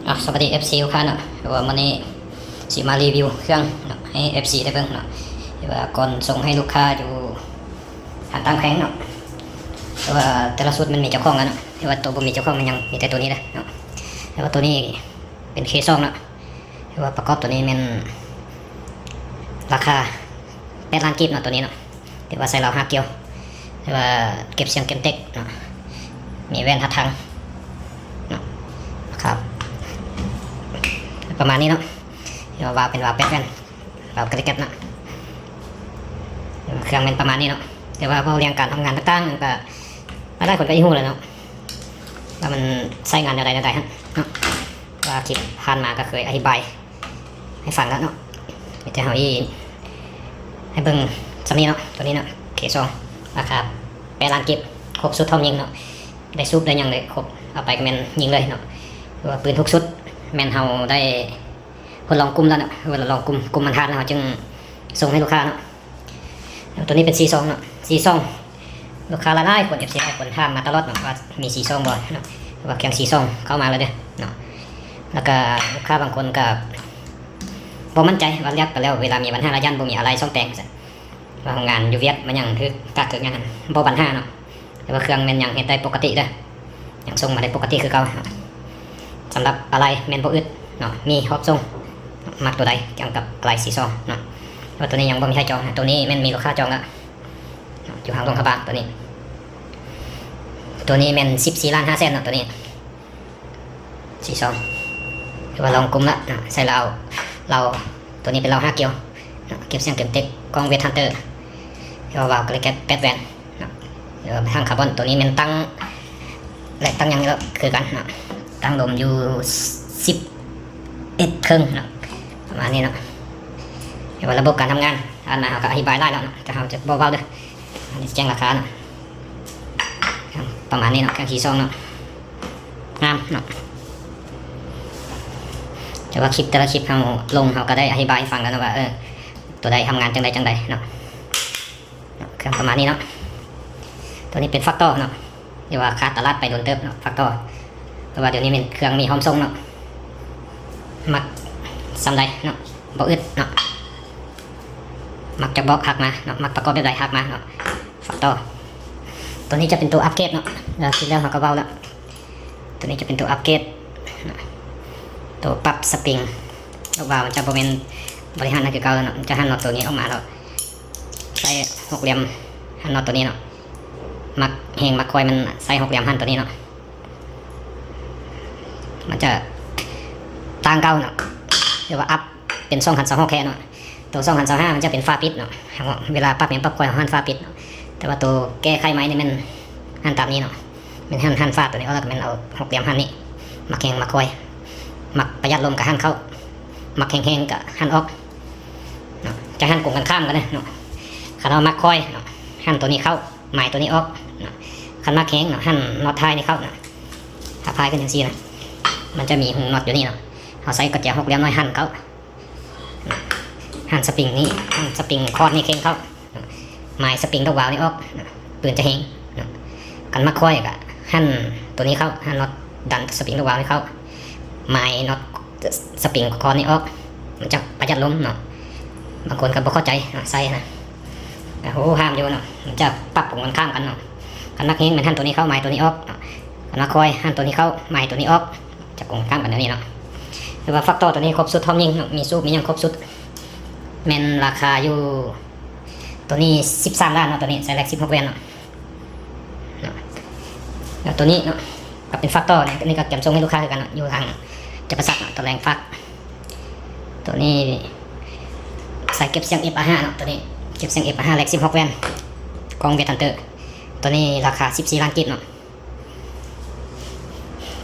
ອ່ະ ສະບາຍດີ ເອັຟຊີ ລູກຄ້າເນາະ ຄືວ່າມື້ນີ້ຊິມາຣີວິວເຄື່ອງເນາະ ໃຫ້ ເອັຟຊີ ໄດ້ເບິ່ງເນາະ ຄືວ່າກ່ອນສົ່ງໃຫ້ລູກຄ້າຢູ່ທາງຕ່າງແຂວງເນາະ ຄືວ່າແຕ່ລະຊຸດມັນມີເຈົ້າຂອງແລ້ວເນາະ ຄືວ່າໂຕບໍ່ມີເຈົ້າຂອງມັນຍັງມີແຕ່ໂຕນີ້ເດ້ເນາະ ຄືວ່າໂຕນີ້ເປັນ ເຄ ສອງເນາະ ຄືວ່າປະກອບໂຕນີ້ແມ່ນລາຄາແປດລ້ານກີບເນາະ ໂຕນີ້ເນາະ. ຖືວ່າໃສ່ລາວຫ້າກ່ຽວ ຖືວ່າເກັບສຽງເກັມເຕັກເນາະ ມີແວ່ນຮັດທາງເນາະ ຄັບ ປະມານນີ້ເນາະ ຖືວ່າວາວເປັນວາວແປດແວ່ນ ວາວກະລິແກັບເນາະ ເຄື່ອງແມ່ນປະມານນີ້ເນາະ ແຕ່ວ່າເວົ້າເລື່ອງການທຳງານຕ່າງໆ ກະຫຼາຍໆຄົນກະຊິຮູ້ແລ້ວເນາະ ວ່າມັນໃຊ້ງານແນວໃດແນວໃດຫັ້ນເນາະ ວ່າຄລິບຜ່ານມາກະເຄີຍອະທິບາຍ ໃຫ້ຟັງແລ້ວເນາະ ມີແຕ່ເຮົາອີ ໃຫ້ເບິ່ງຊ່ຳນີ້ເນາະ ໂຕນີ້ເນາະ ເຄ ສອງ ລາຄາແປດລ້ານກີບ ຄົບຊຸດພ້ອມຍິງເນາະ ໄດ້ສູບໄດ້ຫຍັງໄດ້ຄົບ ເອົາໄປກະແມ່ນຍິງເລີຍເນາະ ຄືວ່າປືນທຸກຊຸດແມ່ນເຮົາໄດ້ທົດລອງກຸ້ມແລ້ວເນາະ ຄືວ່າລອງກຸ້ມ ກຸ້ມມັນທາດແລ້ວເຮົາຈຶ່ງສົ່ງໃຫ້ລູກຄ້າເນາະ. ໂຕນີ້ເປັນ ຊີ ສອງເນາະ ຊີ ສອງ ລູກຄ້າຫຼາຍໆຄົນ ເອັຟຊີ ຫຼາຍຄົນຖາມມາຕະຫຼອດເນາະ ວ່າມີ ຊີ ສອງບໍ່ເນາະ ວ່າເຄື່ອງ ຊີ ສອງ ເຂົ້າມາແລ້ວເດີ້ເນາະ ແລ້ວກະລູກຄ້າບາງຄົນກະບໍ່ໝັ້ນໃຈວ່າລຽກໄປແລ້ວ ເວລາມີບັນຫາລະຢັນ ບໍ່ມີອາໄຫຼ່ສ້ອມແປງ ວ່າໂຮງງານຢູ່ຫວຽດມາຫຍັງ ຖືກກາກຖືກຫຍັງຫັ້ນ ບໍ່ບັນຫາເນາະ ແຕ່ວ່າເຄື່ອງແມ່ນຍັງເຮັດໄດ້ປົກກະຕິເດີ້ ຍັງສົ່ງມາໄດ້ປົກກະຕິຄືເກົ່າ. ສຳລັບອາໄຫຼ່ແມ່ນບໍ່ອຶດເນາະ ມີຮອບສົ່ງ ມັກໂຕໃດກ່ຽວກັບອາໄຫຼ່ ຊີ ສອງ ເນາະ ແຕ່ວ່າໂຕນີ້ຍັງບໍ່ມີໃຜຈອງ ໂຕນີ້ແມ່ນມີລູກຄ້າຈອງແລ້ວເນາະ ຢູ່ທາງຫຼວງພະບາງ ໂຕນີ້ ໂຕນີ້ແມ່ນສິບສີ່ລ້ານຫ້າແສນເນາະ ໂຕນີ້ ຊີ ສອງ ຄືວ່າລອງກຸ້ມລະເນາະ ໃສ່ລາວ ລາວ ໂຕນີ້ເປັນລາວຫ້າກ່ຽວເນາະ ເກັບສຽງເຕັມເຕັກ ກ້ອງເວດຮັນເຕີ ແລ້ວວາວກະລິແກັບແປດແວ່ນ ເນາະ ຫຼືວ່າຖັງຄາບອນ ໂຕນີ້ແມ່ນຕັ້ງ ແລະ ຕັ້ງຫຍັງແລ້ວຄືກັນເນາະ ຕັ້ງລົມຢູ່ສິບເອັດເຄິ່ງເນາະ ປະມານນີ້ເນາະ ແຕ່ວ່າລະບົບການທຳງານ ຜ່ານມາເຮົາກະອະທິບາຍຫຼາຍແລ້ວເນາະ ແຕ່ເຮົາຈະບໍ່ເວົ້າເດີ້ ອັນນີ້ແຈ້ງລາຄາເນາະ ປະມານນີ້ເນາະ ເຄື່ອງ ຊີ ສອງ ເນາະ ງາມເນາະ ແຕ່ວ່າຄລິບແຕ່ລະຄລິບເຮົາລົງ ເຮົາກະໄດ້ອະທິບາຍໃຫ້ຟັງແລ້ວເນາະວ່າ ເອີ ໂຕໃດທຳງານຈັ່ງໃດຈັ່ງໃດເນາະ. ເນາະ ເຄື່ອງປະມານນີ້ເນາະ ໂຕນີ້ເປັນຟາກຕໍ່ເນາະ ທີ່ວ່າຂາດຕະຫຼາດໄປດົນເຕີບເນາະ ຟາກຕໍ່ ແຕ່ວ່າດຽວນີ້ແມ່ນເຄື່ອງມີພ້ອມສົ່ງເນາະ ມັກຊ່ຳໃດເນາະ ບໍ່ອຶດເນາະ ມັກຈັກບອກທັກມາເນາະ ມັກປະກອບແບບໃດທັກມາເນາະ ຟາກຕໍ່ ໂຕນີ້ຈະເປັນໂຕອັບເກຣດເນາະ ທີ່ແລ້ວເຮົາກະເວົ້າແລ້ວ ໂຕນີ້ຈະເປັນໂຕອັບເກຣດ ໂຕປັບສະປຣິງ ລູກວາວມັນຈະບໍ່ແມ່ນບໍລິຫານນັ້ນຄືເກົ່າແລ້ວເນາະ ມັນຈະຫັນນັອດໂຕນີ້ອອກມາແລ້ວ ໃສ່ຫົກຫຼ່ຽມຫັນນັອດໂຕນີ້ເນາະ ມັກແຮງມັກຄ່ອຍມັນໃສ່ຫົກຫຼ່ຽມຫັນໂຕນີ້ເນາະ ມັນຈະຕ່າງເກົ່າເນາະ ຫຼືວ່າອັບເປັນສອງພັນຊາວຫົກແທ້ເນາະ ໂຕສອງພັນຊາວຫ້າມັນຈະເປັນຝາປິດເນາະ ເວລາປັບແຮງປັບຄ່ອຍເຮົາຫັນຝາປິດເນາະ ແຕ່ວ່າໂຕແກ້ໄຂໃໝ່ນີ້ແມ່ນຫັນຕາມນີ້ເນາະ ແມ່ນຫັນ ຫັນຝາໂຕນີ້ອອກ ແລ້ວກະແມ່ນເອົາຫົກຫຼ່ຽມຫັນນີ້ ມັກແຮງມັກຄ່ອຍ ມັກປະຢັດລົມກະຫັນເຂົ້າ ມັກແຮງໆກະຫັນອອກເນາະ ຈະຫັນກົງກັນຂ້າມກັນເນາະ ຄັນເຮົາມັກຄ່ອຍເນາະ ຫັນໂຕນີ້ເຂົ້າ ໝາຍໂຕນີ້ອອກເນາະ ຄັນມັກແຮງເນາະ ຫັນນັອດທ້າຍນີ້ເຂົ້າເນາະ ຖ້າພາຍຂຶ້ນຈັ່ງຊີ້ນະ ມັນຈະມີຮູນັອດຢູ່ນີ້ເນາະ ເຮົາໃຊ້ກະແຈຫົກຫຼ່ຽມນ້ອຍຫັນເຂົ້າ ຫັນສະປຣິງນີ້ ຫັນສະປຣິງຄອດນີ້ເຄັ່ງເຂົ້າ ໝາຍສະປຣິງດອກວາວນີ້ອອກ ປືນຈະແຮງ ຄັນມັກຄ່ອຍກະຫັນໂຕນີ້ເຂົ້າ ຫັນນັອດດັນສະປຣິງດອກວາວນີ້ເຂົ້າ ໝາຍນັອດສະປຣິງຄອດນີ້ອອກ ມັນຈະປະຢັດລົມເນາະ ບາງຄົນກະບໍ່ເຂົ້າໃຈເນາະ ໃສ່ຫັ້ນນະ ກະໂຫ ຫ້າມຢູ່ເນາະ ມັນຈະປັບກົງກັນຂ້າມກັນເນາະ ຄັນມັກແຮງແມ່ນຫັນໂຕນີ້ເຂົ້າ ໝາຍໂຕນີ້ອອກ ຄັນມັກຄ່ອຍຫັນໂຕນີ້ເຂົ້າ ໝາຍໂຕນີ້ອອກ ຈະກົງກັນຂ້າມກັນແນວນີ້ເນາະ ແຕ່ວ່າຟາກຕໍ່ໂຕນີ້ຄົບຊຸດພ້ອມຍິງເນາະ ມີສູບມີຫຍັງຄົບຊຸດ ແມ່ນລາຄາຢູ່ ໂຕນີ້ສິບສາມລ້ານເນາະ ໂຕນີ້ໃສ່ແລັກສິບຫົກແວ່ນເນາະ ເນາະ ແລ້ວໂຕນີ້ເນາະ ກະເປັນຟາກຕໍ່ເນາະ ອັນນີ້ກະກຽມສົ່ງໃຫ້ລູກຄ້າຄືກັນເນາະ ຢູ່ທາງຈຳປາສັກເນາະ ຕະແຫຼງຟາກ ໂຕນີ້ໃສ່ເກັບສຽງ ເອັຟ ອາ ຫ້າເນາະ ໂຕນີ້ເກັບສຽງ ເອັຟ ອາ ຫ້າ ແລັກສິບຫົກແວ່ນ ກ້ອງເວດຮັນເຕີ ໂຕນີ້ລາຄາສິບສີ່ລ້ານກີບເນາະ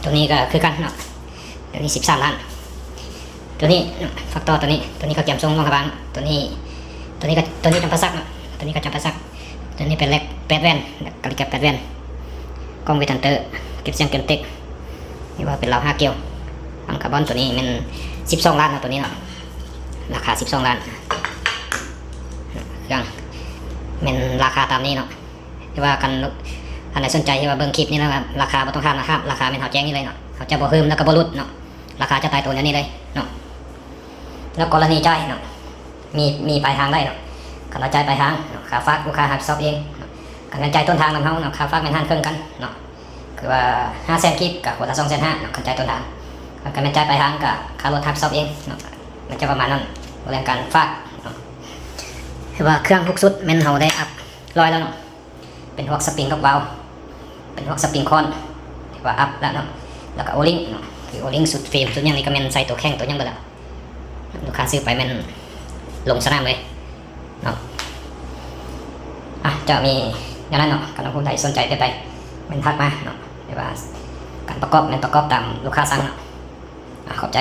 ໂຕນີ້ກະຄືກັນເນາະ ໂຕນີ້ສິບສາມລ້ານ ໂຕນີ້ເນາະ ຟາກຕໍ່ໂຕນີ້ ໂຕນີ້ກະກຽມສົ່ງຫຼວງພະບາງ ໂຕນີ້ ໂຕນີ້ກະ ໂຕນີ້ຈຳປາສັກເນາະ ໂຕນີ້ກະຈຳປາສັກ ໂຕນີ້ເປັນແລັກແປດແວ່ນ ກະລິແກັບແປດແວ່ນ ກ້ອງເວດຮັນເຕີ ເກັບສຽງເກັມເຕັກ ຫຼືວ່າເປັນລາວຫ້າກ່ຽວ ຟັງຄາບອນ ໂຕນີ້ແມ່ນສິບສອງລ້ານເນາະ ໂຕນີ້ເນາະ ລາຄາສິບສອງລ້ານ ເຄື່ອງແມ່ນລາຄາຕາມນີ້ເນາະ ແຕ່ວ່າຄັນ ຄັນໃຜສົນໃຈທີ່ວ່າເບິ່ງຄລິບນີ້ແລ້ວ ລາຄາບໍ່ຕ້ອງຖາມນະ ລາຄາແມ່ນເຮົາແຈ້ງນີ້ເລີຍເນາະ ເຮົາຈະບໍ່ເພີ່ມແລ້ວກະບໍ່ຫຼຸດເນາະ ລາຄາຈະຕາຍໂຕແນວນີ້ເລີຍເນາະ. ແລ້ວກໍລະນີຈ່າຍເນາະ ມີ ມີປາຍທາງໄດ້ເນາະ. ຄັນວ່າຈ່າຍປາຍທາງເນາະ ຄ່າຝາກລູກຄ້າຮັບຜິດຊອບເອງເນາະ. ຄັນແມ່ນຈ່າຍຕົ້ນທາງນຳເຮົາເນາະ ຄ່າຝາກແມ່ນຫານເຄິ່ງກັນເນາະ ຄືວ່າຫ້າແສນກີບ ກໍຄົນລະສອງແສນຫ້າເນາະ ຄັນຈ່າຍຕົ້ນທາງ. ຄັນແມ່ນຈ່າຍປາຍທາງ ກໍຄ່າລົດຮັບຜິດຊອບເອງເນາະ. ມັນຈະປະມານນັ້ນ ເລື່ອງການຝາກເນາະ. ເຫັນວ່າເຄື່ອງທຸກຊຸດແມ່ນເຮົາໄດ້ອັບຮ້ອຍແລ້ວເນາະ. ເປັນພວກສະປຣິງລັອກວາວ ເປັນພວກສະປຣິງຄອນ ຖືວ່າອັບແລ້ວເນາະ. ແລ້ວກໍໂອລິງເນາະ ຄືໂອລິງຊຸດເຟຣມ ຊຸດຫຍັງນີ້ກໍແມ່ນໃສ່ໂຕແຂງໂຕຫຍັງເບິດແລ້ວ. ລູກຄ້າຊື້ໄປແມ່ນລົງສະໜາມເລີຍເນາະ. ອ່ະ ຈະມີແນວນັ້ນເນາະ. ຄັນວ່າຜູ້ໃດສົນໃຈແບບໃດ ແມ່ນທັກມາເນາະ. ແຕ່ວ່າການປະກອບແມ່ນປະກອບຕາມລູກຄ້າສັ່ງເນາະ. ອ່ະ ຂອບໃຈ.